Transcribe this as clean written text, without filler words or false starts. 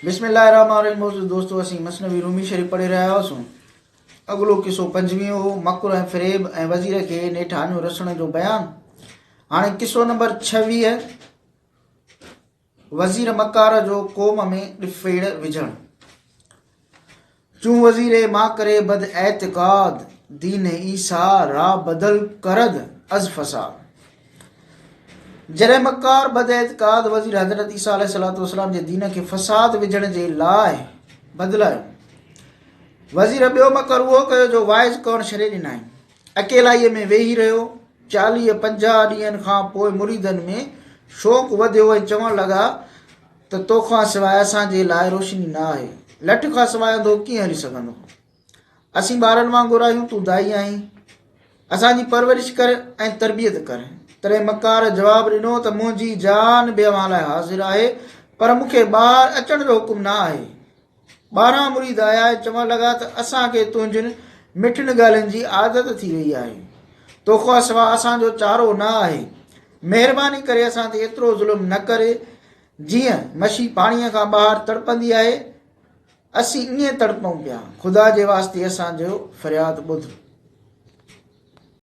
بسم الله الرحمن الرحيم موجود دوستو اسين مثنوي رومي شريف پڙهي رهيا هئاسون اڳلو قصو پنجويهون هو مڪر ۽ فريب ۽ وزير کي نيٺ آنيون رسڻ جو بيان هاڻي قصو نمبر 26 وزير مڪار جو قوم ۾ ڏڦيڙ وجهڻ. چون وزير ما ڪري بد اعتقاد، دين عيسيٰ را بدل ڪرد از فساد. جڏهن مڪار بد اعتقاد وزير حضرت عيسيٰ عليه الصلوة والسلام جي دين کي فساد وجهڻ جي لاء بدلايو. وزير ٻيو مڪر اهو ڪيو جو واعظ ڪرڻ ڇڏي ڏنائين. اڪيلائيء ۾ ويهي رهيو. چاليهه پنجاهه ڏينهن کان پوء مريدن ۾ شوق وڌيو ۽ چوڻ لڳا ته تو کان سواء اسان جي لاء روشني نه آهي. لٺ کان سواء انڌو ڪيئن هلي سگهندو؟ اسين ٻارن وانگر آهيون، تون دائي آهين. اسان جي پرورش ڪر ۽ تربيت ڪر. تڏهن مڪار جواب ڏنو ته منهنجي جان به اوهان لاء حاضر آهي، پر مون کي ٻاهر اچڻ جو حڪم نه آهي. ٻارهن مريد آيا ۽ چوڻ لڳا ته اسان کي تنهنجين مٺين ڳالهين جي عادت ٿي وئي آهي. توکان سواء اسان جو چارو نه آهي. مهرباني ڪري اسان تي ايترو ظلم نه ڪر، جيئن مڇي پاڻيء کان ٻاهر تڙپندي آهي، اسين ائين تڙپون پيا. خدا جي واسطي اسان جو فرياد ٻڌ.